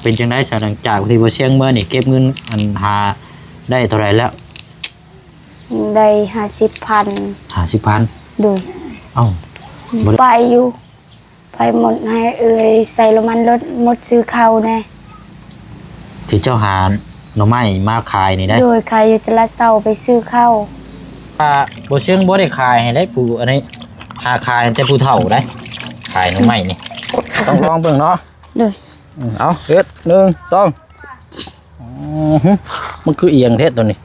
ເປັນຈັ່ງໃດຊະ ຫຼັງຈາກທີ່ບໍ່ຊຽງເມືອນີ້ ເກັບເງິນອັນຫາໄດ້ເທົ່າໃດແລ້ວ? ໄດ້ຫ້າສິບພັນ. ຫ້າສິບພັນ? ໂດຍ. ເອົ້າ ບໍ່ໄດ້ ໄປຢູ່ ໄປໝົດໃຫ້ເອື້ອຍໃສ່ນ້ຳມັນລົດ ໝົດຊື້ເຂົ້າແດ່. ທີ່ເຈົ້າຫາໜໍ່ໄມ້ມາຂາຍນີ້ໄດ໋? ໂດຍ ຂາຍຢູ່ຕະຫຼາດເຊົ້າ ໄປຊື້ເຂົ້າ. ອ່າ ບໍ່ເຊີງບໍ່ໄດ້ຂາຍໃຫ້ໄດ໋ ຜູ້ອັນນີ້ ຫາຂາຍໃຫ້ແຕ່ຜູ້ເຖົ້າໄດ໋ ຂາຍໜໍ່ໄມ້ນີ້. ຕ້ອງລອງເບິ່ງເນາະ. ໂດຍ. ອືມ ເອົາ ເຮັດ ໜຶ່ງ ສອງ. ອືຮຶ ມັນຄືອຽງແທ້ໂຕນີ້.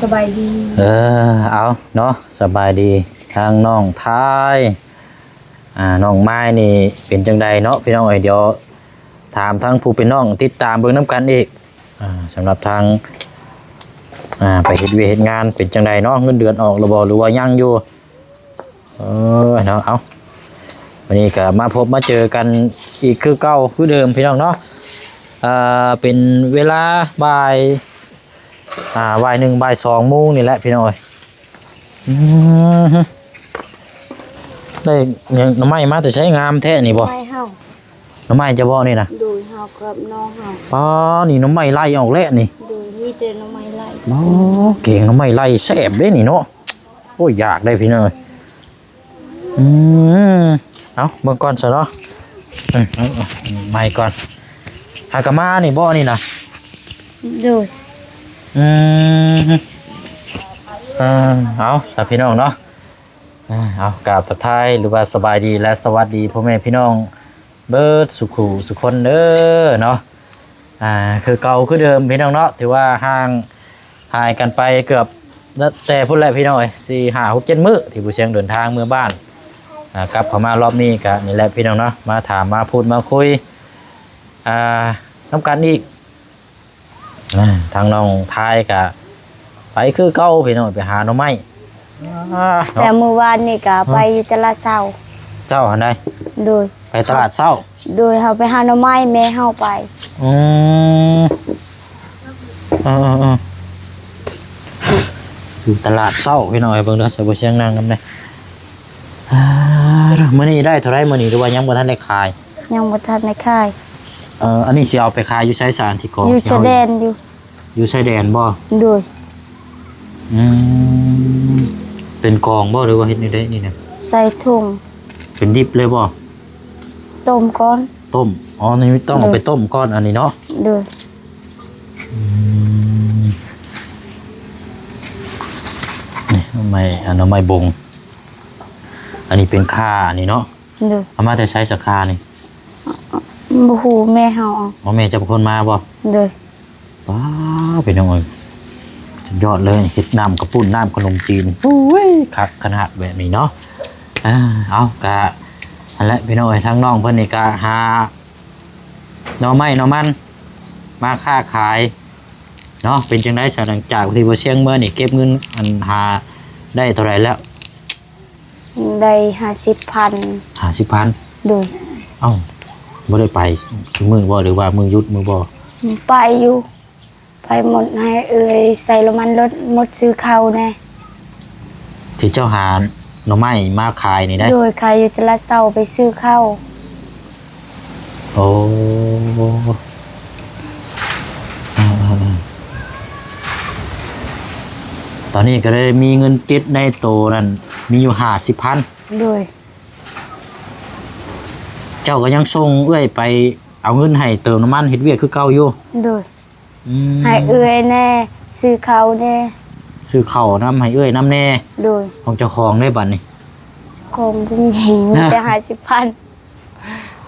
ສະບາຍດີ. ເອີ ເອົາເນາະ ສະບາຍດີ ທາງນ້ອງທາຍ ອ່າ ນ້ອງມາຍນີ້ເປັນຈັ່ງໃດເນາະ ພີ່ນ້ອງເອີຍ? ດຽວຖາມທາງຜູ້ເປັນນ້ອງ ຕິດຕາມເບິ່ງນຳກັນອີກ. ອ່າ ສຳລັບທາງ ອ່າ ໄປເຮັດວຽກເຮັດງານເປັນຈັ່ງໃດເນາະ? ເງິນເດືອນອອກແລ້ວບໍ່ ຫຼືວ່າຍັງຢູ່? ເອີ ເນາະ ເອົາ ວັນນີ້ກໍມາພົບມາເຈີກັນອີກຄືເກົ່າຄືເດີມ ພີ່ນ້ອງເນາະ. ອ່າ ເປັນເວລາບ່າຍ ອ່າ ບ່າຍໜຶ່ງ ບ່າຍສອງໂມງນີ້ແຫຼະ ພີ່ນ້ອງເອີຍ. ອືມ ໄດ້ຫຍັງ ໜໍ່ໄມ້ມາແຕ່ໃສ ງາມແທ້ນີ້ບໍ່? ໄມ້ເຮົາ. ໜໍ່ໄມ້ເຈົ້າບໍ່ນີ້ນະ? ໂດຍ ເຮົາກັບນ້ອງເຮົາ. ປ້າ ນີ້ໜໍ່ໄມ້ໄລ່ອອກແລ້ວນີ້. ໂດຍ ມີແຕ່ໜໍ່ໄມ້ໄລ່. ອໍ ແກງໜໍ່ໄມ້ໄລ່ແຊບເດ້ນີ້ເນາະ. ໂອ້ຍ ຢາກໄດ້ພີ່ນ້ອງເອີຍ. ອືມ ເອົາເບິ່ງກ່ອນຊະເນາະ. ອືມ ເອົາ ເອົາ ໃໝ່ກ່ອນ. ຫາກະມານີ້ບໍ່ນີ້ນະ? ໂດຍ. ອືມ ເອີ ເອົາຊະພີ່ນ້ອງເນາະ. ອ່າ ເອົາ ກາບທັກທາຍ ຫຼືວ່າສະບາຍດີ ແລະ ສະຫວັດດີພໍ່ແມ່ພີ່ນ້ອງເບິດສູ່ຄູ່ສູ່ຄົນເດີເນາະ. ອ່າ ຄືເກົ່າຄືເດີມ ພີ່ນ້ອງເນາະ ຖືວ່າຫ່າງຫາຍກັນໄປເກືອບແຕ່ພຸ້ນແຫຼະ ພີ່ນ້ອງເອີຍ ສີ່ ຫ້າ ຫົກ ເຈັດມື້ ທີ່ຜູ້ຊຽງເດີນທາງເມືອບ້ານ. ອ່າ ກັບເຂົ້າມາລອບນີ້ກະນີ້ແຫຼະ ພີ່ນ້ອງເນາະ ມາຖາມມາພູດມາຄຸຍ ອ່າ ນຳກັນອີກ. ອ່າ ທາງນ້ອງທາຍກະໄປຄືເກົ່າ ພີ່ນ້ອງ ໄປຫາໜໍ່ໄມ້. ອ່າ ເນາະ ແຕ່ມື້ວານນີ້ກະໄປຢູ່ຕະຫຼາດເຊົ້າ. ເຈົ້າຫັ້ນໃດ? ໂດຍ. ໄປຕະຫຼາດເຊົ້າ? ໂດຍ ເຮົາໄປຫາໜໍ່ໄມ້ ແມ່ເຮົາໄປ. ອືມ ເອີໆໆ ຢູ່ຕະຫຼາດເຊົ້າ ພີ່ນ້ອງເອີຍ ເບິ່ງເດີ ໃສ່ບໍ່ຊຽງນັ່ງນຳແດ່. ອ່າ ມື້ນີ້ໄດ້ເທົ່າໃດມື້ນີ້ ຫຼືວ່າຍັງບໍ່ທັນໄດ້ຂາຍ? ຍັງບໍ່ທັນໄດ້ຂາຍ. ເອີ ອັນນີ້ຊິເອົາໄປຂາຍຢູ່ໃສຊະ ອັນທີ່ກອງ? ຢູ່ຊາຍແດນຢູ່. ຢູ່ຊາຍແດນບໍ່? ໂດຍ. ອືມ ເປັນກອງບໍ່ ຫຼືວ່າເຮັດແນວໃດນີ້ນະ? ໃສ່ຖົງ. ເປັນດິບເລີຍບໍ່? ຕົ້ມກ່ອນ. ຕົ້ມ. ອໍ ນີ້ຕ້ອງເອົາໄປ ໂດຍ ຕົ້ມກ່ອນ ອັນນີ້ເນາະ? ໂດຍ. ອືມ ນີ້ໜໍ່ໄມ້ ອັນໜໍ່ໄມ້ບົງ ອັນນີ້ເປັນຂ່າ ອັນນີ້ເນາະ? ໂດຍ. ເອົາມາແຕ່ໃສສາຂານີ້? ບໍ່ຮູ້ ແມ່ເຮົາເອົາ. ອໍ ແມ່ເຈົ້າເປັນຄົນມາບໍ່? ໂດຍ. ປ້າ ພີ່ນ້ອງເອີຍ ສຸດຍອດເລີຍ ເຮັດນ້ຳກະປຸ້ນ ນ້ຳຂະໜົມຈີນ. ໂອ້ຍ ຄັກຂະໜາດແບບນີ້ເນາະ. ອ່າ ເອົາ ກະຫັ້ນແຫຼະ ພີ່ນ້ອງເອີຍ ທາງນ້ອງເພິ່ນນີ້ກະຫາໜໍ່ໄມ້ໜໍ່ມັນມາຄ້າຂາຍເນາະ. ເປັນຈັ່ງໃດຊະ ຫຼັງຈາກທີ່ບໍ່ຊຽງເມືອນີ້ ເກັບເງິນອັນຫາໄດ້ເທົ່າໃດແລ້ວ? ໄດ້ຫ້າສິບພັນ. ຫ້າສິບພັນ? ໂດຍ. ເອົ້າ ບໍ່ໄດ້ໄປຊຸມື້ບໍ່ ຫຼືວ່າມື້ຢຸດມື້ບໍ່? ໄປຢູ່ ໄປໝົດໃຫ້ເອື້ອຍໃສ່ນ້ຳມັນລົດ ໝົດຊື້ເຂົ້າແດ່. ທີ່ເຈົ້າຫາໜໍ່ໄມ້ມາຂາຍນີ້ໄດ໋? ໂດຍ ຂາຍຢູ່ຕະຫຼາດເຊົ້າ ໄປຊື້ເຂົ້າ. ໂອ້ ເອີໆໆ ຕອນນີ້ກໍໄດ້ມີເງິນຕິດໃນໂຕນັ້ນ ມີຢູ່ຫ້າສິບພັນ. ໂດຍ. ເຈົ້າກໍຍັງສົ່ງເອື້ອຍໄປເອົາເງິນໃຫ້ເຕີມນ້ຳມັນເຮັດວຽກຄືເກົ່າຢູ່? ໂດຍ. ອືມ ໃຫ້ເອື້ອຍແດ່ ຊື້ເຂົ້າແດ່. ຊື້ເຂົ້ານຳໃຫ້ເອື້ອຍນຳແດ່. ໂດຍ. ຂອງເຈົ້າຂອງເດ້ບັດນີ້? ຂອງບໍ່ມີ ມີແຕ່ຫ້າສິບພັນ.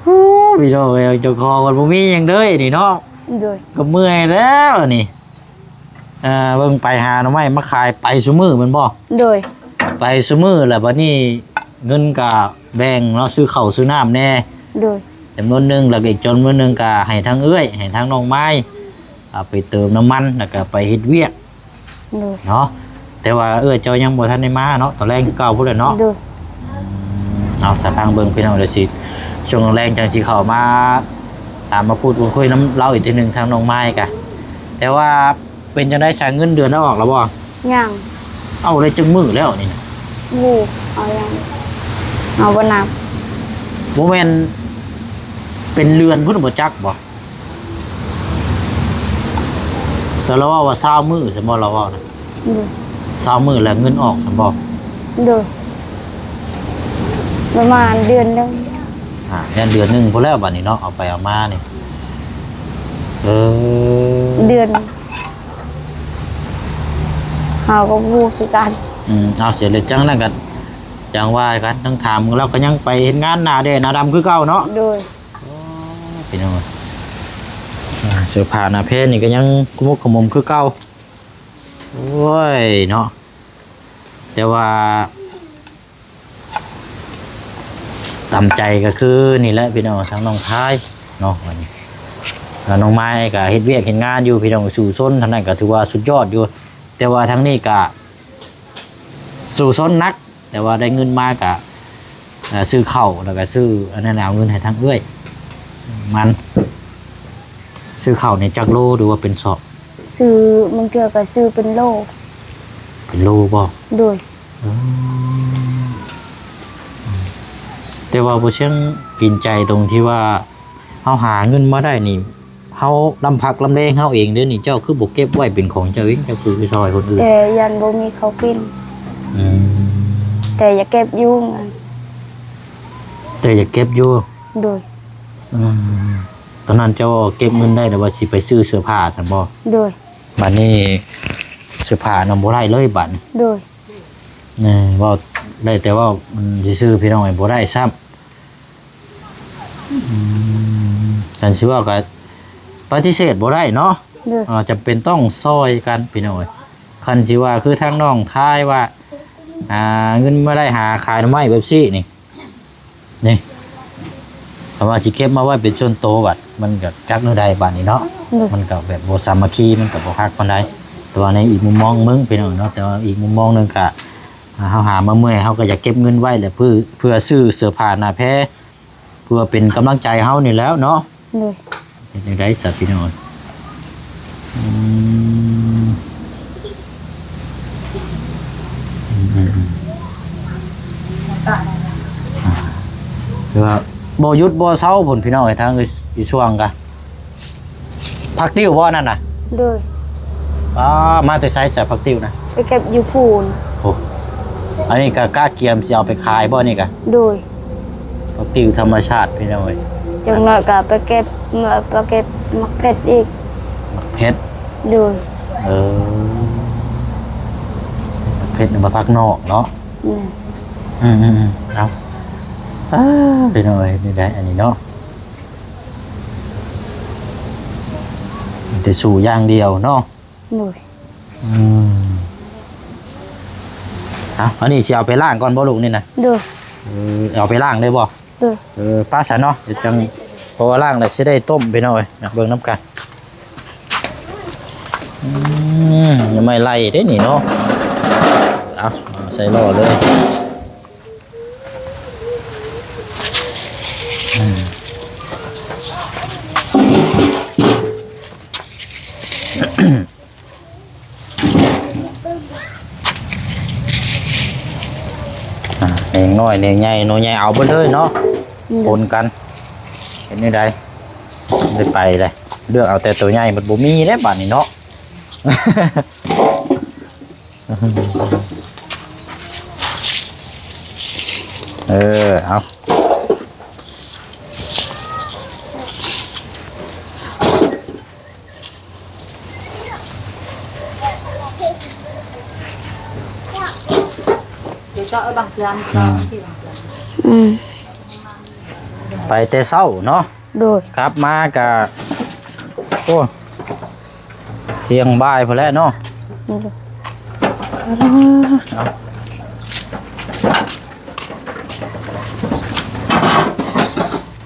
ໂອ້ ພີ່ນ້ອງເອີຍ ເຈົ້າຂອງມັນບໍ່ມີຫຍັງເລີຍນີ້ເນາະ. ໂດຍ. ກໍເມື່ອຍແລ້ວນີ້. ເອີ ເບິ່ງໄປຫາໜໍ່ໄມ້ມາຂາຍໄປຊຸມື້ແມ່ນບໍ່? ໂດຍ. ໄປຊຸມື້ແລ້ວບັດນີ້ເງິນກໍແບ່ງເນາະ ຊື້ເຂົ້າຊື້ນ້ຳແດ່. ໂດຍ. ຈຳນວນໜຶ່ງ ແລ້ວກໍອີກຈຳນວນໜຶ່ງກໍໃຫ້ທາງເອື້ອຍ ໃຫ້ທາງນ້ອງມາຍ ເອົາໄປເຕີມນ້ຳມັນ ແລ້ວກໍໄປເຮັດວຽກ. ໂດຍ. ເນາະ ແຕ່ວ່າເອື້ອຍເຈົ້າຍັງບໍ່ທັນໄດ້ມາເນາະ ຕອນແລງຄືເກົ່າພຸ້ນແຫຼະເນາະ. ໂດຍ. ເອົາ ສະຟັງເບິ່ງພີ່ນ້ອງ ດຽວຊິ ຊ່ວງແລງຈັ່ງຊິເຂົ້າມາ ອ່າ ມາພູດມາຄຸຍນຳລາວອີກເທື່ອໜຶ່ງ ທາງນ້ອງມາຍກະ. ແຕ່ວ່າເປັນຈັ່ງໃດຊະ ເງິນເດືອນລາວອອກແລ້ວບໍ່? ຍັງ. ເອົ້າ ໄດ້ຈັກມື້ແລ້ວນີ້ນະ? ບໍ່ຮູ້ ເຮົາຍັງ ເຮົາບໍ່ນັບ. ບໍ່ແມ່ນເປັນເດືອນພຸ້ນບໍ່ຈັກບໍ່? ແຕ່ລາວເວົ້າວ່າຊາວມື້ຊັ້ນບໍ່ ລາວເວົ້ານະ? ໂດຍ. ຊາວມື້ແລ້ວເງິນອອກຊັ້ນບໍ່? ໂດຍ. ປະມານເດືອນໜຶ່ງ. ອ່າ ແມ່ນເດືອນໜຶ່ງພຸ້ນແລ້ວບາດນີ້ເນາະ ເອົາໄປເອົາມານີ້. ເອີ ເດືອນ ເຮົາກໍບໍ່ຮູ້ຄືກັນ. ອືມ ເອົາ ເສຍເລີຍ ຈັ່ງນັ້ນກໍຈັ່ງວ່າກັນ ຕ້ອງຖາມ ລາວກໍຍັງໄປເຮັດງານໜ້າແດດໜ້າດຳຄືເກົ່າເນາະ. ໂດຍ. ໂອ້ ພີ່ນ້ອງ ອ່າ ເສື້ອຜ້າໜ້າແພນີ້ກໍຍັງຂະໝຸກຂະໝົມຄືເກົ່າ. ໂອ້ຍເນາະ ແຕ່ວ່າຕາມໃຈກໍຄືນີ້ແຫຼະພີ່ນ້ອງ ທາງນ້ອງຊາຍເນາະ ອັນນີ້ ແລ້ວນ້ອງມາຍກໍເຮັດວຽກເຮັດງານຢູ່ພີ່ນ້ອງ ສູ້ຊົນ ທາງນັ້ນກໍຖືວ່າສຸດຍອດຢູ່ ແຕ່ວ່າທາງນີ້ກໍສູ້ຊົນໜັກ ແຕ່ວ່າໄດ້ເງິນມາກະ ເອີ ຊື້ເຂົ້າ ແລ້ວກະຊື້ອັນນັ້ນ ເອົາເງິນໃຫ້ທາງເອື້ອຍມັນ. ຊື້ເຂົ້ານີ້ຈັກໂລ ຫຼືວ່າເປັນຊອກ? ຊື້ ບາງເທື່ອກະຊື້ເປັນໂລ. ເປັນໂລບໍ່? ໂດຍ. ອືມ ແຕ່ວ່າບໍ່ຊຽງກິນໃຈຕົງທີ່ວ່າ ເຮົາຫາເງິນມາໄດ້ນີ້ ເຮົາລຳພັກລຳແລງເຮົາເອງເດ້ນີ້ ເຈົ້າຄືບໍ່ເກັບໄວ້ເປັນຂອງເຈົ້າເອງ ເຈົ້າຄືໄປຊ່ອຍຄົນອື່ນ? ແຕ່ຢ້ານບໍ່ມີເຂົ້າກິນ. ອືມ ແຕ່ຢາກເກັບຢູ່ເງິນ. ແຕ່ຢາກເກັບຢູ່? ໂດຍ. ອືມ ຕອນນັ້ນເຈົ້າເກັບເງິນໄດ້ແລ້ວວ່າຊິໄປຊື້ເສື້ອຜ້າຊັ້ນບໍ່? ໂດຍ. ບັດນີ້ເສື້ອຜ້ານຳບໍ່ໄດ້ເລີຍບັດ? ໂດຍ. ເອີ ເວົ້າໄດ້ແຕ່ເວົ້າຊື່ໆ ພີ່ນ້ອງເອີຍ ບໍ່ໄດ້ຊ້ຳ. ອືມ ຄັນຊິເວົ້າກໍປະຕິເສດບໍ່ໄດ້ເນາະ. ໂດຍ. ອ່າ ຈຳເປັນຕ້ອງຊ່ອຍກັນພີ່ນ້ອງເອີຍ. ຄັນຊິວ່າຄືທາງນ້ອງຊາຍວ່າ ອ່າ ເງິນມາໄດ້ຫາຂາຍໜໍ່ໄມ້ແບບຊີ້ນີ້ ນີ້ ຄັນວ່າຊິເກັບມາໄວ້ເປັນສ່ວນໂຕບັດ ມັນກໍຈັກແນວໃດບັດນີ້ເນາະ. ໂດຍ. ມັນກໍແບບບໍ່ສາມັກຄີ ມັນກໍບໍ່ຄັກປານໃດ. ແຕ່ວ່າໃນອີກມຸມມອງໜຶ່ງ ພີ່ນ້ອງເນາະ ແຕ່ວ່າອີກມຸມມອງໜຶ່ງກໍ ອ່າ ເຮົາຫາມາເມື່ອຍ ເຮົາກໍຢາກເກັບເງິນໄວ້ແຫຼະ ເພື່ອ ເພື່ອຊື້ເສື້ອຜ້າໜ້າແພ ເພື່ອເປັນກຳລັງໃຈເຮົານີ້ແຫຼະເນາະ. ໂດຍ. ເຮັດແນວໃດຊະພີ່ນ້ອງ? ອືມ ອືມ ອືມ ອືມ ອ່າ ຄືວ່າບໍ່ຢຸດບໍ່ເຊົາພຸ້ນ ພີ່ນ້ອງເອີຍ ທາງອີ່ຊ່ວງກະ ຜັກຕິ້ວບໍ່ນັ້ນນະ? ໂດຍ. ອ້າ ມາແຕ່ໃສຊະຜັກຕິ້ວນະ? ໄປເກັບຢູ່ພູນ. ໂອ້ ອັນນີ້ກະກະກຽມຊິເອົາໄປຂາຍບໍ່ນີ້ກະ? ໂດຍ. ຜັກຕິ້ວທຳມະຊາດພີ່ນ້ອງເອີຍ ຈັ່ງໜ້ອຍກະໄປເກັບ ມາ ໄປເກັບໝາກເຜັດອີກ. ໝາກເຜັດ? ໂດຍ. ເອີ ໝາກເຜັດນີ້ມາຜັກນອກເນາະ. ອືມ ອືມ ເອົາ ອ້າ ພີ່ນ້ອງເອີຍ ນີ້ໄດ໋ ອັນນີ້ເນາະ ມີແຕ່ສູ້ຢ່າງດຽວເນາະ. ໂດຍ. ອືມ ເອົາ ອັນນີ້ຊິເອົາໄປລ້າງກ່ອນບໍ່ລູກນີ້ນະ? ໂດຍ. ເອີ ເອົາໄປລ້າງເລີຍບໍ່? ໂດຍ. ເອີ ໄປຊະເນາະ ດຽວຈັ່ງ ເພາະວ່າລ້າງແລ້ວຊິໄດ້ຕົ້ມພີ່ນ້ອງເອີຍ ມາເບິ່ງນຳກັນ. ອືມ ໜໍ່ໄມ້ໄລ່ເດ້ນີ້ເນາະ ເອົາ ເອົາໃສ່ລໍ້ເລີຍ. ອືມ ອ່າ ແໜງນ້ອຍແໜງໃຫຍ່ ໜໍ່ໃຫຍ່ເອົາເບິດເລີຍເນາະ. ອືມ ປົນກັນ ເຮັດແນວໃດ ໄດ້ໄປເລີຍ ເລືອກເອົາແຕ່ໂຕໃຫຍ່ ມັນບໍ່ມີເດ້ບາດນີ້ເນາະ. ເອີ ເອົາ ອືມ ໄປແຕ່ເຊົ້າເນາະ. ໂດຍ. ກັບມາກະ ໂອ້ ທ່ຽງບ່າຍພຸ້ນແຫຼະເນາະ. ໂດຍ.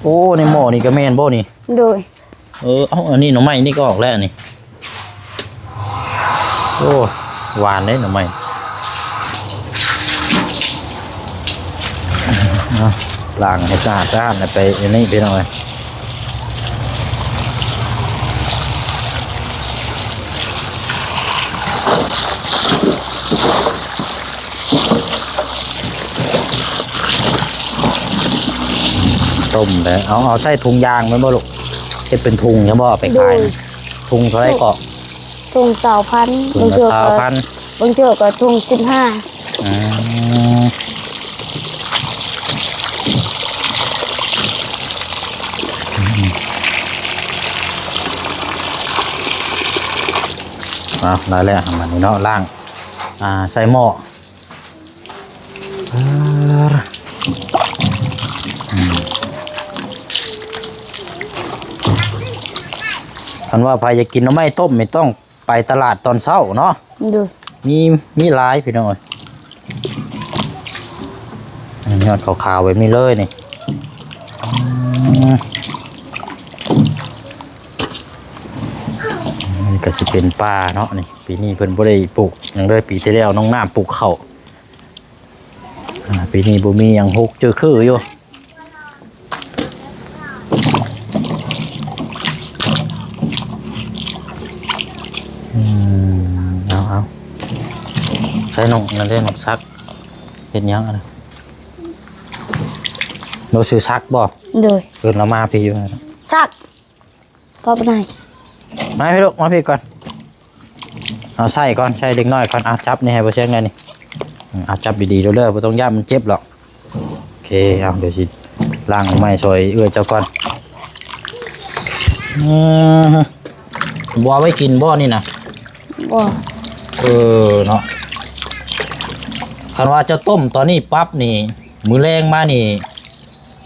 ໂອ້ ໃນໝໍ້ນີ້ກະແມ່ນບໍ່ນີ້? ໂດຍ. ເອີ ເອົາ ອັນນີ້ໜໍ່ໄມ້ນີ້ກໍອອກແລ້ວນີ້. ໂອ້ ຫວານເດ້ໜໍ່ໄມ້. ເອົາ ລ້າງໃຫ້ສະອາດສະອ້ານ ແລ້ວໄປອັນນີ້ພີ່ນ້ອງເອີຍ. ຕົ້ມແລ້ວ ເອົາ ເອົາໃສ່ຖົງຢາງແມ່ນບໍ່ລູກ? ເຮັດເປັນຖົງແມ່ນບໍ່? ເອົາໄປຂາຍ ໂດຍ. ຖົງເທົ່າໃດເກາະ? ຖົງຊາວພັນ ຖົງລະຊາວພັນ ບາງເທື່ອກໍຖົງສິບຫ້າ. ອືມ ເອົາ ໄດ້ແລ້ວ ບາດນີ້ເນາະ ລ້າງ ອ່າ ໃສ່ໝໍ້. ຄັນວ່າໃຜຢາກກິນໜໍ່ໄມ້ຕົ້ມນີ້ ຕ້ອງໄປຕະຫຼາດຕອນເຊົ້າເນາະ. ໂດຍ. ມີ ມີຫຼາຍພີ່ນ້ອງເອີຍ. ຍອດຂາວໆແບບນີ້ເລີຍນີ້. ອືມ ນີ້ກໍຊິເປັນປ່າເນາະນີ້. ປີນີ້ເພິ່ນບໍ່ໄດ້ປູກຫຍັງເລີຍ. ປີທີ່ແລ້ວນ້ອງນ້ຳປູກເຂົ້າ. ອ່າ ປີນີ້ບໍ່ມີຫຍັງ ຮົກເຈີຄືຢູ່. ອືມ ເອົາ ເອົາ ໃສ່ນົກນັ້ນເດ້ ນົກສັກ. ເຮັດຫຍັງອັນນັ້ນ? ໂລຊື່ສັກບໍ່? ໂດຍ. ເອີ້ນລາວມາພີ້ຢູ່. ສັກ. ພໍ່ປານໃດ ມາພີ່ລູກ ມາພີ້ກ່ອນ. ເອົາໃສ່ກ່ອນ ໃສ່ເດັກນ້ອຍກ່ອນ. ເອົາຈັບນີ້ໃຫ້ບໍ່ແຊງແດ່ນີ້. ເອົາຈັບດີໆເດີ ບໍ່ຕ້ອງຢ້ານມັນເຈັບດອກ. ໂອເຄ ເອົາ ດຽວຊິລ້າງໜໍ່ໄມ້ຊ່ອຍເອື້ອຍເຈົ້າກ່ອນ. ອືມ ບໍ່ເອົາໄວ້ກິນບໍ່ນີ້ນະ? ບໍ່. ເອີເນາະ ຄັນວ່າເຈົ້າຕົ້ມຕອນນີ້ປັບນີ້ ມື້ແລງມານີ້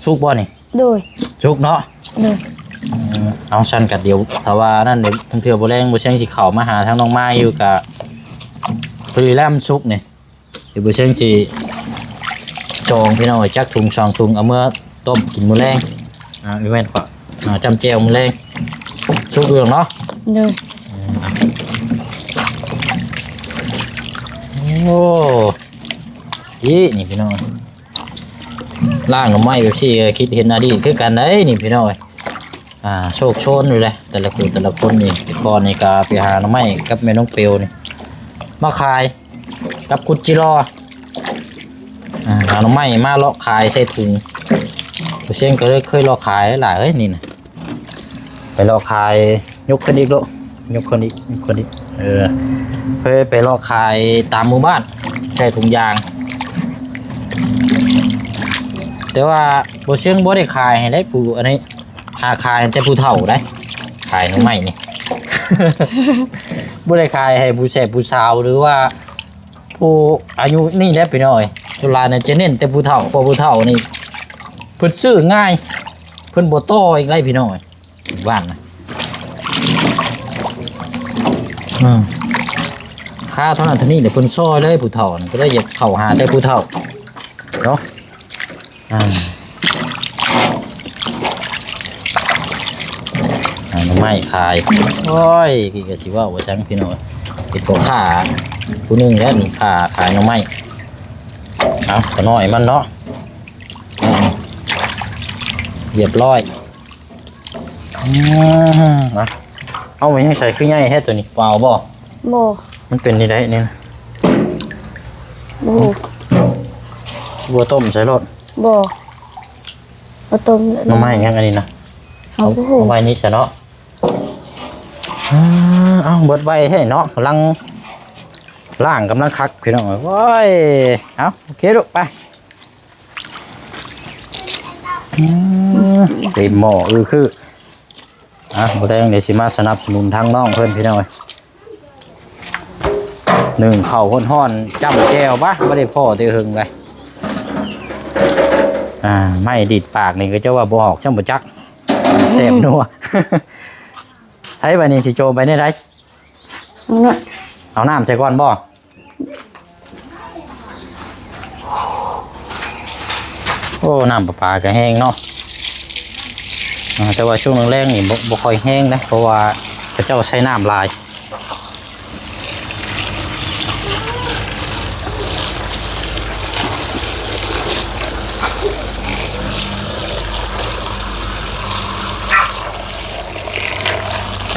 ສຸກບໍ່ນີ້? ໂດຍ. ສຸກເນາະ? ໂດຍ. ເອີ ເອົາຊັ້ນກະດຽວ ຖ້າວ່ານັ້ນເດ ບາງເທື່ອບໍ່ແລງບໍ່ແຊງຊິເຂົ້າມາຫາທາງນ້ອງມາຍຢູ່ ກະພໍດີແລ້ວມັນສຸກນີ້. ດຽວບໍ່ແຊງຊິຈອງພີ່ນ້ອງເອີຍ ຈັກຖົງສອງຖົງ ເອົາເມືອຕົ້ມກິນມື້ແລງ. ອ່າ ແມ່ນຂະ ອ່າ ຈ້ຳແຈ່ວມື້ແລງ. ສຸກເລື່ອງເນາະ? ໂດຍ. ເອີ ໂອ້ ອີ່ ນີ້ພີ່ນ້ອງ ລ້າງໜໍ່ໄມ້ແບບຊີ້ ຄິດເຫັນອະດີດຄືກັນໄດ໋ນີ້ພີ່ນ້ອງເອີຍ. ອ່າ ໂຊກໂຊນຢູ່ເດ້ ແຕ່ລະຄູ່ແຕ່ລະຄົນນີ້. ແຕ່ກ່ອນນີ້ກະໄປຫາໜໍ່ໄມ້ກັບແມ່ນ້ອງເປວນີ້ມາຂາຍ ກັບຄຸດຈິລໍ ອ່າ ຫາໜໍ່ໄມ້ມາເລາະຂາຍໃສ່ຖົງ. ຜູ້ເຊງກໍເລີຍເຄີຍເລາະຂາຍຫຼາຍເອີຍນີ້ນະ. ໄປເລາະຂາຍ ຍົກຂຶ້ນອີກໂລດ ຍົກຂຶ້ນອີກ ຍົກຂຶ້ນອີກ. ເອີ ເຄີຍໄປເລາະຂາຍຕາມໝູ່ບ້ານ ໃສ່ຖົງຢາງ. ແຕ່ວ່າບໍ່ເຊີງບໍ່ໄດ້ຂາຍໃຫ້ໄດ້ຜູ້ອັນນີ້ ຫາຂາຍໃຫ້ແຕ່ຜູ້ເຖົ້າໄດ໋ ຂາຍໜໍ່ໄມ້ນີ້. ບໍ່ໄດ້ຂາຍໃຫ້ຜູ້ແສບຜູ້ສາວ ຫຼືວ່າຜູ້ອາຍຸນີ້ແຫຼະພີ່ນ້ອງເອີຍ. ສ່ວນຫຼາຍນະຈະເນັ້ນແຕ່ຜູ້ເຖົ້າ ເພາະຜູ້ເຖົ້ານີ້ເພິ່ນຊື້ງ່າຍ ເພິ່ນບໍ່ຕໍ່ອີກໄດ໋ພີ່ນ້ອງເອີຍ. ບ້ານນະ ອືມ ຄ່າເທົ່ານັ້ນເທົ່ານີ້ແຫຼະ ເພິ່ນຊ່ອຍເລີຍ ຜູ້ເຖົ້ານະ ກໍເລີຍຢາກເຂົ້າຫາແຕ່ຜູ້ເຖົ້າເນາະ. ອ່າ ຫາໜໍ່ໄມ້ຂາຍ. ໂອ້ຍ ຄືກະຊິເວົ້າວ່າຈັ່ງພີ່ນ້ອງ ເປັນພໍ່ຄ້າຜູ້ໜຶ່ງແລ້ວນີ້ ຄ້າຂາຍໜໍ່ໄມ້. ເອົາ ຂະນ້ອຍມັນເນາະ ອືມ ຮຽບຮ້ອຍ. ອືມ ນະ ເອົາໄວ້ໃຫ້ໃສ່ ຄືໃຫຍ່ແທ້ໂຕນີ້ ເປົ່າບໍ່? ບໍ່. ມັນເປັນນີ້ໄດ໋ນີ້ນະ ບໍ່ຮູ້. ບໍ່ຕົ້ມໃສ່ໂລດ? ບໍ່ ບໍ່ຕົ້ມ. ໜໍ່ໄມ້ຫຍັງອັນນີ້ນະ? ເຮົາບໍ່ຮູ້. ເອົາໄວ້ນີ້ຊະເນາະ. ອ່າ ເອົາ ເບິດໄວແທ້ເນາະ ກຳລັງລ້າງ ກຳລັງຄັກພີ່ນ້ອງ. ໂອ້ຍ ເອົາ ໂອເຄລູກ ໄປ. ອືມ ເຕັມໝໍ້ ອື ຄື ອ່ະ ມື້ແລງດຽວຊິມາສະໜັບສະໜູນທາງນ້ອງເພິ່ນພີ່ນ້ອງເອີຍ. ໜຶ້ງເຂົ້າຮ້ອນໆ ຈ້ຳແຈ່ວ ບາ ບໍ່ໄດ້ພໍ້ແຕ່ເຫິງເລີຍ. ອ່າ ໄມ້ດີດປາກນີ້ກໍເຈົ້າວ່າບໍ່ອອກ ຊ່ຳບໍ່ຈັກ ແຊບນົວ. ໃຜບາດນີ້ຊິໂຈມໄປແນວໃດ? ເອົານ້ຳ ເອົານ້ຳໃສ່ກ່ອນບໍ່? ໂອ້ ນ້ຳປະປາກໍແຫ້ງເນາະ. ອ່າ ແຕ່ວ່າຊ່ວງແລງໆນີ້ບໍ່ ບໍ່ຄ່ອຍແຫ້ງເດ້ ເພາະວ່າເຂົາເຈົ້າໃຊ້ນ້ຳຫຼາຍ.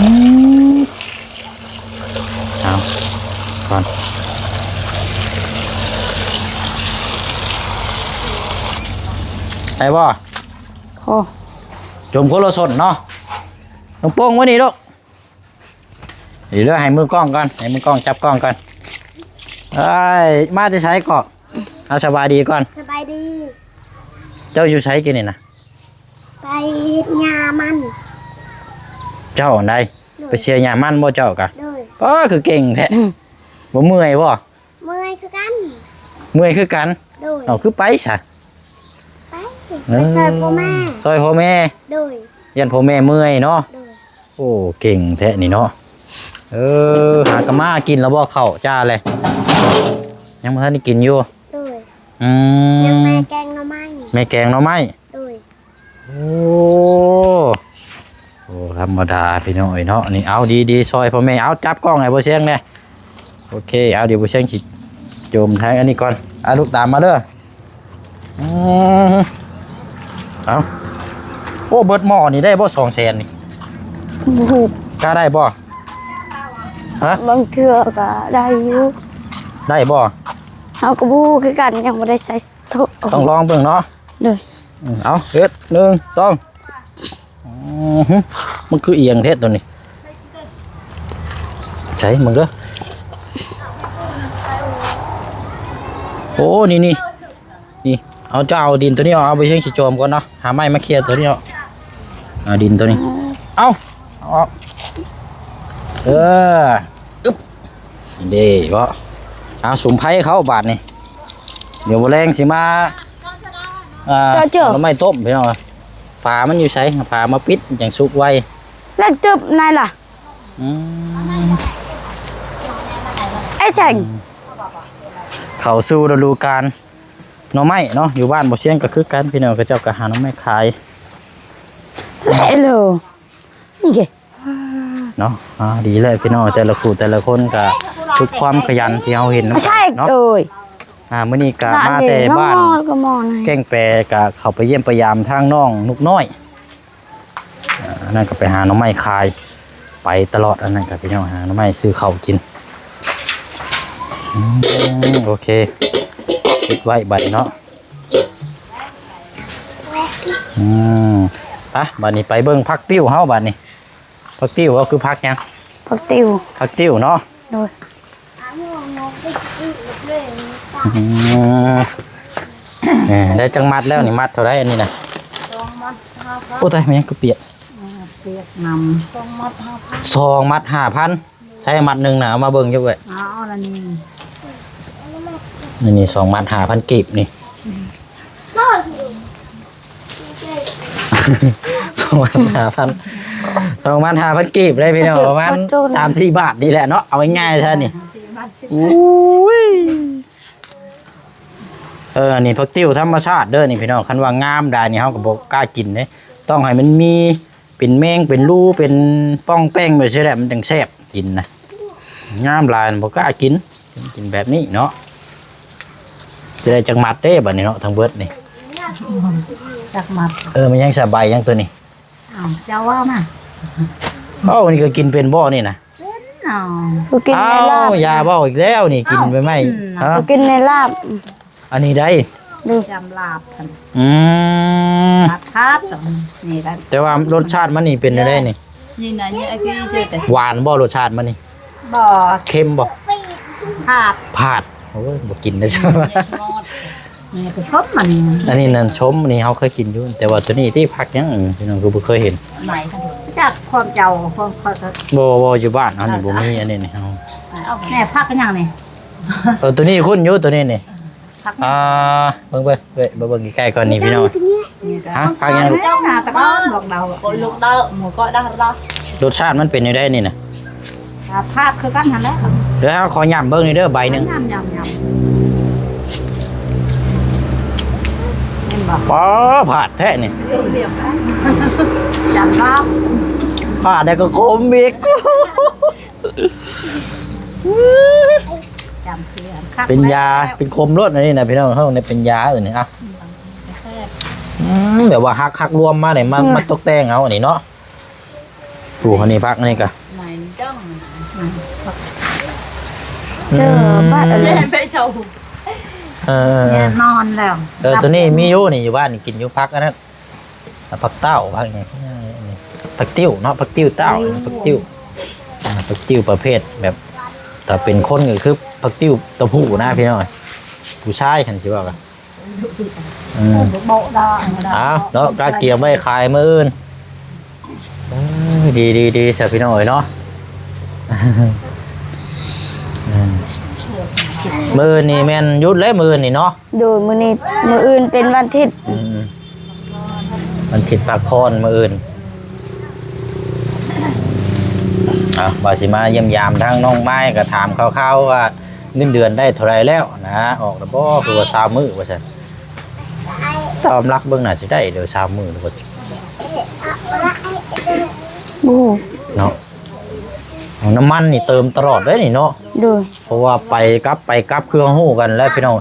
ເອົາກ່ອນ ໄດ້ບໍ່? ໂອ້ ຈົມຄົນລະສົນເນາະ. ນ້ອງໂປ່ງມານີ້ລູກ. ເດີ ໃຫ້ມືກ້ອງກ່ອນ ໃຫ້ມືກ້ອງຈັບກ້ອງກ່ອນ. ເອີຍ ມາແຕ່ໃສເກາະ? ເອົາ ສະບາຍດີກ່ອນ. ສະບາຍດີ. ເຈົ້າຢູ່ໃສກີ້ນີ້ນະ? ໄປເຮັດຫຍ້າມັນ. ເຈົ້າອັນໃດ? ໂດຍ. ໄປເສຍຫຍ້າມັນບໍ່ເຈົ້າກະ? ໂດຍ. ປ້າ ຄືເກັ່ງແທ້. ບໍ່ເມື່ອຍບໍ່? ເມື່ອຍຄືກັນ. ເມື່ອຍຄືກັນ? ໂດຍ. ເອົາ ຄືໄປຊະ? ໄປ ເອີ ໄປຊ່ອຍພໍ່ແມ່. ຊ່ອຍພໍ່ແມ່? ໂດຍ. ຢ້ານພໍ່ແມ່ເມື່ອຍເນາະ? ໂດຍ. ໂອ້ ເກັ່ງແທ້ນີ້ເນາະ. ເອີ ຫາກະມາ ກິນແລ້ວບໍ່ເຂົ້າຈ້າແລະ? ຍັງບໍ່ທັນໄດ້ກິນຢູ່? ໂດຍ. ອືມ ຍັງແມ່ແກງໜໍ່ໄມ້. ແມ່ແກງໜໍ່ໄມ້? ໂດຍ. ໂອ້ ບໍ່ທຳມະດາພີ່ນ້ອງເອີຍເນາະ. ນີ້ ເອົາ ດີໆ ຊ່ອຍພໍ່ແມ່. ເອົາ ຈັບກ້ອງໃຫ້ບໍ່ຊຽງແດ່. ໂອເຄ ເອົາ ດຽວບໍ່ຊຽງຊິໂຈມທາງອັນນີ້ກ່ອນ. ເອົາ ລູກຕາມມາເດີ. ອືມ ເອົາ ໂອ້ ເບິດໝໍ້ນີ້ໄດ້ບໍ່ ສອງແສນນີ້? ບໍ່ຮູ້. ກະໄດ້ບໍ່? ຮະ? ບາງເທື່ອກະໄດ້ຢູ່. ໄດ້ບໍ່? ເຮົາກະບໍ່ຮູ້ຄືກັນ ຍັງບໍ່ໄດ້ໃຊ້ໂທ. ຕ້ອງລອງເບິ່ງເນາະ. ໂດຍ. ອືມ ເອົາ ເຮັດ ໜຶ່ງ ສອງ. ອື ມັນຄືອຽງແທ້ໂຕນີ້. ໃສ່ເບິ່ງເດີ. ໂອ້ ນີ້ໆ ນີ້ ເອົາ ເຈົ້າເອົາດິນໂຕນີ້ອອກ ເອົາ ບໍ່ຊຽງຊິໂຈມກ່ອນເນາະ. ຫາໄມ້ມາເຄຍໂຕນີ້ອອກ. ເອົາ ດິນໂຕນີ້ ເອົາ ເອົາອອກ. ເອີ ອຶບ ເດ້ເບາະ. ເອົາ ສຸມໄຟເຂົ້າບາດນີ້. ດຽວບໍ່ແລງຊິມາ ອ່າ ເຈົ້າ ເຈົ້າ ເອົາໜໍ່ໄມ້ຕົ້ມພີ່ນ້ອງ. ຝາມັນຢູ່ໃສ? ຝາມາປິດ ຈັ່ງສຸກໄວ. ແລ້ວຕຶບໃນລະ? ອືມ ໄອ້ແສງ. ເຂົ້າສູ່ລະດູການໜໍ່ໄມ້ເນາະ. ຢູ່ບ້ານບໍ່ຊຽງກະຄືກັນພີ່ນ້ອງ ເຂົາເຈົ້າກະຫາໜໍ່ໄມ້ຂາຍ. ເອີ ນີ້ເກ ເນາະ. ອ່າ ດີແລ້ວພີ່ນ້ອງ ແຕ່ລະຄູ່ແຕ່ລະຄົນກະທຸກຄວາມຂະຫຍັນທີ່ເຮົາເຫັນນຳກັນເນາະ. ອ່າ ມື້ນີ້ກະມາແຕ່ບ້ານແກ້ງແປ ກະເຂົ້າໄປຢ້ຽມໄປຢາມທາງນ້ອງນຸກນ້ອຍ. ອ່າ ອັນນັ້ນກະໄປຫາໜໍ່ໄມ້ຂາຍ ໄປຕະຫຼອດ. ອັນນັ້ນກະພີ່ນ້ອງຫາໜໍ່ໄມ້ຊື້ເຂົ້າກິນ. ອືມ ໂອເຄ ປິດໄວ້ບາດນີ້ເນາະ. ອືມ ໄປ ບາດນີ້ໄປເບິ່ງຜັກຕິ້ວເຮົາບາດນີ້. ຜັກຕິ້ວເຮົາຄືຜັກຫຍັງ? ຜັກຕິ້ວ. ຜັກຕິ້ວເນາະ. ໂດຍ. ອືມ ເອີ ໄດ້ຈັກມັດແລ້ວນີ້? ມັດເທົ່າໃດອັນນີ້ນະ? ສອງມັດຫ້າພັນ. ໂອ້ ຕາຍ ແມ່ນຫຍັງຄືປຽກ? ອືມ ປຽກນຳ. ສອງມັດຫ້າພັນ. ສອງມັດຫ້າພັນ. ໃຊ້ມັດໜຶ່ງນະ ເອົາມາເບິ່ງຢູ່ເວີຍ. ເອົາອັນນີ້ ນີ້ ນີ້ ສອງມັດຫ້າພັນກີບນີ້. ສອງພັນຫ້າພັນ ສອງພັນຫ້າພັນກີບໄດ້ພີ່ນ້ອງ ປະມານສາມສີ່ບາດນີ້ແຫຼະເນາະ ເອົາງ່າຍໆຊະນີ້. ໂອ້ຍ ເອີ ອັນນີ້ຜັກຕິ້ວທຳມະຊາດເດີນີ້ພີ່ນ້ອງ ຄັນວ່າງາມຫຼາຍນີ້ເຮົາກະບໍ່ກ້າກິນເດ້ ຕ້ອງໃຫ້ມັນມີ ເປັນແມງເປັນຮູເປັນປ່ອງແປງແບບຊີ້ແຫຼະ ມັນຈັ່ງແຊບກິນນະ. ງາມຫຼາຍບໍ່ກ້າກິນ ກິນແບບນີ້ເນາະ. ຊິໄດ້ຈັກມັດເດ້ບາດນີ້ເນາະ ທັງເບິດນີ້. ຈັກມັດ? ເອີ ມັນຍັງສະບາຍຍັງໂຕນີ້. ອ້າວ ເຈົ້າເວົ້າມາ. ເອົ້າ ນີ້ກະກິນເປັນບໍ່ນີ້ນະ? ເປັນເນາະ. ກິນໃນລາບ. ອ້າວ ຢ່າເວົ້າອີກແລ້ວນີ້ ກິນໃບໄມ້ ກິນໃນລາບ. ອັນນີ້ໄດ້ ຈຳລາບ. ອືມ ລາບທາດ ນີ້ໄດ້. ແຕ່ວ່າລົດຊາດມັນນີ້ເປັນແນວໃດນີ້? ນີ້ນະ ນີ້ ຫວານບໍ່ລົດຊາດມັນນີ້? ບໍ່. ເຄັມບໍ່? ພາດ. ພາດ. ໂອ້ຍ ບໍ່ກິນເດ້. ນີ້ກະຊົມມັນ. ອັນນີ້ນັ້ນຊົມ ນີ້ເຮົາເຄີຍກິນຢູ່ ແຕ່ວ່າໂຕນີ້ຕິ ຜັກຫຍັງ ພີ່ນ້ອງຄືບໍ່ເຄີຍເຫັນ. ຈັກຄວາມເຈົ້າ ຄວາມ ບໍ່ ບໍ່ ຢູ່ບ້ານເຮົານີ້ບໍ່ມີ ອັນນີ້ນີ້ເຮົາ. ແນ່ ຜັກຫຍັງນີ້? ເອີ ໂຕນີ້ຄຸ້ນຢູ່ ໂຕນີ້ນີ້. ອ່າ ເບິ່ງ ເບິ່ງ ເບິ່ງໃກ້ໆກ່ອນນີ້ພີ່ນ້ອງ. ຮະ ຜັກຫຍັງ? ລູກດາວ ລູກດາວ ໝູກະດາ ລົດຊາດມັນເປັນແນວໃດນີ້ນະ? ອ່າ ພາດຄືກັນຫັ້ນແຫຼະ. ດຽວເຮົາຂໍຫຍ້ຳເບິ່ງນີ້ເດີ ໃບໜຶ່ງ. ຫຍ້ຳ ຫຍ້ຳ ຫຍ້ຳ ເຫັນບໍ່? ອໍ ພາດແທ້ນີ້. ຫຍ້ຳລາວ ພາດແລ້ວກະຂົມອີກ. ເປັນຢາ ເປັນຂົມໂລດອັນນີ້ນະ ພີ່ນ້ອງເຮົານີ້ ເປັນຢາອັນນີ້. ອືມ ແບບວ່າຫັກ ຫັກລວມມານີ້ ມາ ມາຕົກແຕ່ງເອົາອັນນີ້ເນາະ. ປູກອັນນີ້ ຜັກອັນນີ້ກະ ເອີ ບ້ານອັນນີ້ ເອີ ແນ່ນອນແລ້ວ. ເອີ ໂຕນີ້ມີຢູ່ນີ້ ຢູ່ບ້ານນີ້ກິນຢູ່ ຜັກອັນນັ້ນ ຜັກເຕົ້າ ຜັກຫຍັງ ຜັກຕິ້ວເນາະ ຜັກຕິ້ວເຕົ້າ ຜັກຕິ້ວ ອ່າ ຜັກຕິ້ວປະເພດແບບ ຖ້າເປັນຄົນກໍຄືຜັກຕິ້ວຕົວຜູ້ນະພີ່ນ້ອງ ຜູ້ຊາຍຄັນຊິເວົ້າກະ ອືມ ເອົາເນາະ ກະກຽມໄວ້ຂາຍມື້ອື່ນ. ເອີ ດີໆໆ ຊະພີ່ນ້ອງເອີຍເນາະ ອືມ ມື້ນີ້ແມ່ນຢຸດແລ້ວ ມື້ນີ້ເນາະ. ໂດຍ ມື້ນີ້ ມື້ອື່ນເປັນວັນທິດ ອືມ ວັນທິດພັກຜ່ອນມື້ອື່ນ. ເອົາ ວ່າຊິມາຢ້ຽມຢາມທາງນ້ອງໄມ້ ກໍຖາມຂ່າວໆວ່າເງິນເດືອນໄດ້ເທົ່າໃດແລ້ວນະ ອອກແລ້ວບໍ່ ຄືວ່າຊາວມື້ວ່າຊັ້ນ. ຕາມຫຼັກເບິ່ງໜ້າຊິໄດ້ເດີ ຊາວມື້ວ່າ ບໍ່ຮູ້ເນາະ. ເອົາ ນ້ຳມັນນີ້ເຕີມຕະຫຼອດເດ້ນີ້ເນາະ. ໂດຍ ເພາະວ່າໄປກັບ ໄປກັບ ຄືເຮົາຮູ້ກັນແຫຼະພີ່ນ້ອງ.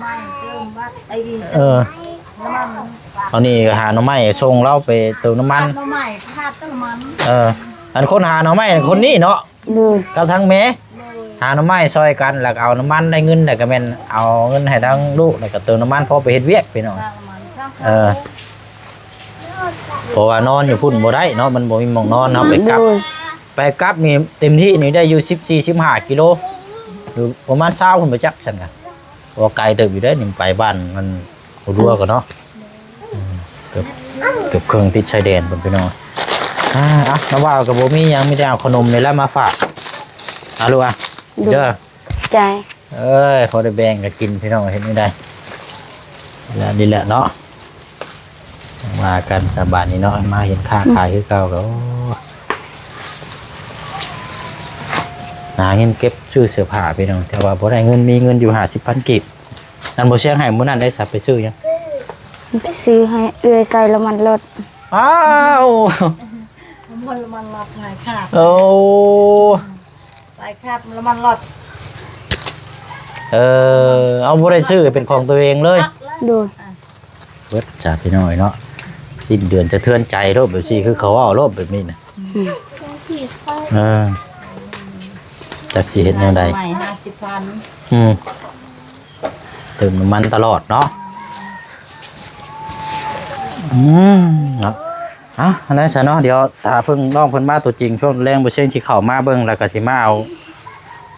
ເອີ ອັນນີ້ຫາໜໍ່ໄມ້ສົ່ງລາວໄປເຕີມນ້ຳມັນ ໜໍ່ໄມ້ຂາດແຕ່ນ້ຳມັນ. ເອີ ອັນຄົນຫາໜໍ່ໄມ້ຄົນນີ້ເນາະ. ໂດຍ ກັບທາງແມ່ ໂດຍ ຫາໜໍ່ໄມ້ຊ່ອຍກັນ ແລ້ວກໍເອົານ້ຳມັນ ໄດ້ເງິນ ແລ້ວກໍແມ່ນເອົາເງິນໃຫ້ທາງລູກ ແລ້ວກໍເຕີມນ້ຳມັນ ພໍໄປເຮັດວຽກພີ່ນ້ອງ. ເອີ ເພາະວ່ານອນຢູ່ພຸ້ນບໍ່ໄດ້ເນາະ ມັນບໍ່ມີໝ່ອງນອນ ເຮົາໄປກັບ ໂດຍ ໄປກັບນີ້ເຕັມທີ່ນີ້ໄດ້ຢູ່ສິບສີ່ ສິບຫ້າກິໂລ ຫຼືປະມານຊາວພຸ້ນບໍ່ຈັກຊັ້ນກະ ເພາະວ່າໄກເຕີບຢູ່ເດ້ນີ້ ໄປບ້ານມັນ ບໍ່ດົວກໍເນາະ ເກືອບ ເກືອບເຄິ່ງຕິດຊາຍແດນພຸ້ນພີ່ນ້ອງ. ອ່າ ເອົາ ນ້ຳຫວານກໍບໍ່ມີຫຍັງ ມີແຕ່ເອົາຂະໜົມນີ້ແຫຼະມາຝາກ ອາ ລູກອາ ເດີ ໃຈ ເອີຍ ພໍໄດ້ແບ່ງກັນກິນພີ່ນ້ອງ ເຮັດແນວໃດ ແລ້ວນີ້ແຫຼະເນາະ ວ່າກັນສະບາດນີ້ເນາະ ມາເຫັນຄ້າຂາຍຄືເກົ່າກໍ ໂອ້ ຫາເງິນເກັບຊື້ເສື້ອຜ້າພີ່ນ້ອງ ແຕ່ວ່າບໍ່ໄດ້ເງິນ ມີເງິນຢູ່ຫ້າສິບພັນກີບ. ອັນບໍ່ຊຽງໃຫ້ມື້ນັ້ນໄດ້ສັບໄປຊື້ຫຍັງ? ໄປຊື້ໃຫ້ເອື້ອຍໃສ່ນ້ຳມັນລົດ. ອ້າວ ນ້ຳມັນລົດຫຼາຍຂາດ. ໂອ້ ຫຼາຍຂາດນ້ຳມັນລົດ. ເອີ ເອົາ ບໍ່ໄດ້ຊື້ເປັນຂອງຕົວເອງເລີຍ. ໂດຍ ເບິດຈ້າພີ່ນ້ອງເນາະ ສິ້ນເດືອນສະເທືອນໃຈໂລດ ແບບຊີ້ຄືເຂົາເວົ້າໂລດ ແບບນີ້ນະ. ອືມ ເອີ ຈັກຊິເຮັດແນວໃດ ໃໝ່ຫ້າສິບພັນ. ອືມ ເຕີມນ້ຳມັນຕະຫຼອດເນາະ. ອືມ ເນາະ ເອົາ ອັນນັ້ນຊະເນາະ ດຽວຖ້າເພິ່ນ ນ້ອງເພິ່ນມາຕົວຈິງ ຊ່ວງແລງບໍ່ເຊີງຊິເຂົ້າມາເບິ່ງ ແລ້ວກໍຊິມາເອົາ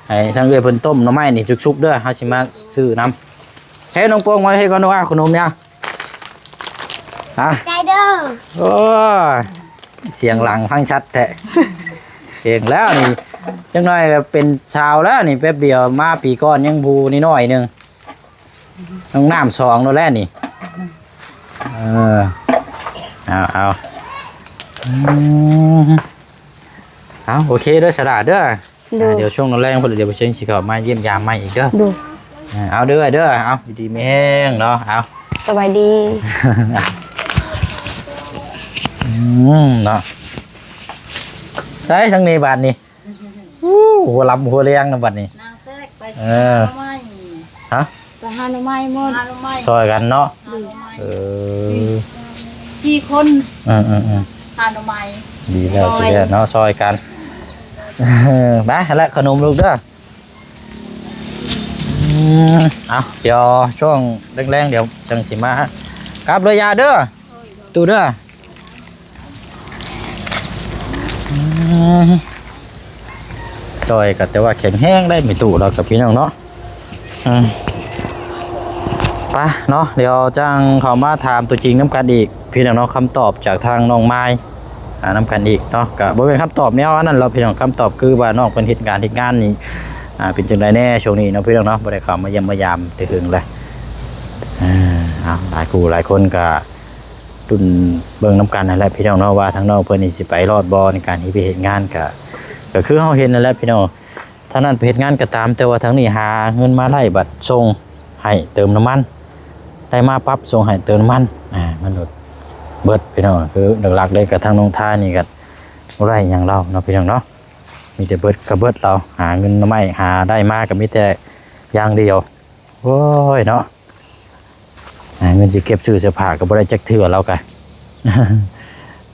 ໃຫ້ທາງເອື້ອຍເພິ່ນຕົ້ມໜໍ່ໄມ້ນີ້ສຸກໆເດີ ເຮົາຊິມາຊື້ນຳ. ເຮັດ ນ້ອງໂປ່ງ ມາເຮັດກ່ອນ ໜູ ອາ ຂະໜົມນີ້ ອາ ໃຈເດີ. ໂອ້ຍ ສຽງຫຼັງຟັງຊັດແທ້. ເກັ່ງແລ້ວນີ້ ຈັກໜ້ອຍກໍເປັນສາວແລ້ວນີ້ ແປັບດຽວ ມາປີກ່ອນຍັງຜູ້ນ້ອຍໆໜຶ່ງ ນ້ອງນ້ຳສອງໂລດແລ້ວນີ້. ເອີ ເອົາ ເອົາ ອືມ ເອົາ ໂອເຄເດີ ສະຫຼາດເດີ. ໂດຍ ອ່າ ດຽວຊ່ວງແລງພຸ້ນ ດຽວບໍ່ເຊີງຊິເຂົ້າມາຢ້ຽມຢາມໃໝ່ອີກເດີ. ໂດຍ ອ່າ ເອົາເດີ ເດີ ເອົາ ຢູ່ດີມີແຮງເນາະ. ເອົາ ສະບາຍດີ. ອືມ ເນາະ ໃສທາງນີ້ບາດນີ້. ອູ້ ຫົວລຳຫົວແຮງນະບັດນີ້ ນາງແຊກໄປ ເອີ ຫາໜໍ່ໄມ້ ຮະ ໄປຫາໜໍ່ໄມ້ໝົດ ຫາໜໍ່ໄມ້ ຊ່ອຍກັນເນາະ. ໂດຍ ເອີ ສີ່ຄົນ ເອີໆໆ ຫາໜໍ່ໄມ້ ດີແລ້ວ ຊ່ອຍ ດີແລ້ວເນາະ ຊ່ອຍກັນ. ໄປ ຫັ້ນແຫຼະ ຂະໜົມລູກເດີ. ອືມ ເອົາ ດຽວຊ່ວງແລງໆ ດຽວຈັ່ງຊິມາ ກັບເລີຍ ຢ່າເດີ ຕູ້ເດີ. ອືມ ຈ່ອຍກໍແຕ່ວ່າແຂງແຮງໄດ໋ ແມ່ຕູ້ລາວກັບພີ່ນ້ອງເນາະ. ອືມ ໄປເນາະ ດຽວຈັ່ງເຂົ້າມາຖາມຕົວຈິງນຳກັນອີກ ພີ່ນ້ອງເນາະ ຄຳຕອບຈາກທາງນ້ອງມາຍ ອ່າ ນຳກັນອີກເນາະ. ກໍບໍ່ແມ່ນຄຳຕອບແນວອັນນັ້ນດອກ ພີ່ນ້ອງ ຄຳຕອບຄືວ່ານ້ອງເພິ່ນເຮັດການເຮັດງານນີ້ ອ່າ ເປັນຈັ່ງໃດແດ່ຊ່ວງນີ້ເນາະ ພີ່ນ້ອງເນາະ ບໍ່ໄດ້ເຂົ້າມາຢ້ຽມມາຢາມແຕ່ເຖິງແລ້ວ. ເອີ ເອົາ ຫຼາຍຄູ່ຫຼາຍຄົນກໍ ລຸ້ນເບິ່ງນຳກັນຫັ້ນແຫຼະພີ່ນ້ອງເນາະ ວ່າທາງນ້ອງເພິ່ນນີ້ຊິໄປລອດບໍ່ໃນການເຮັດວຽກເຮັດງານ. ກະ ກະຄືເຮົາເຫັນຫັ້ນແຫຼະພີ່ນ້ອງ ທາງນັ້ນໄປເຮັດງານກໍຕາມ ແຕ່ວ່າທາງນີ້ຫາເງິນມາໄດ້ບັດສົ່ງໃຫ້ເຕີມນ້ຳມັນ ໄດ້ມາປັບສົ່ງໃຫ້ເຕີມນ້ຳມັນ ອ່າ ມັນເບິດພີ່ນ້ອງ. ຄືຫຼັກໆເລີຍກໍທາງນ້ອງທາຍນີ້ກໍບໍ່ໄດ້ຫຍັງລາວເນາະພີ່ນ້ອງເນາະ ມີແຕ່ເບິດກໍເບິດລາວ ຫາເງິນໜໍ່ໄມ້ຫາໄດ້ມາກໍມີແຕ່ຢ່າງດຽວ. ໂອ້ຍເນາະ ຫາເງິນຊິເກັບຊື້ເສື້ອຜ້າກໍບໍ່ໄດ້ຈັກເທື່ອລາວກະ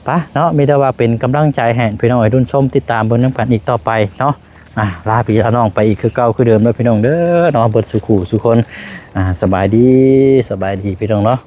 ປະເນາະ ມີແຕ່ວ່າເປັນກຳລັງໃຈໃຫ້ພີ່ນ້ອງໄອ້ລຸນຊົມ ຕິດຕາມເບິ່ງນຳກັນອີກຕໍ່ໄປເນາະ. ອ່າ ລາພີ່ລານ້ອງໄປອີກຄືເກົ່າຄືເດີມເດີພີ່ນ້ອງເດີເນາະ ເບິດສູ່ຄູ່ສູ່ຄົນ. ອ່າ ສະບາຍດີ ສະບາຍດີພີ່ນ້ອງເນາະ.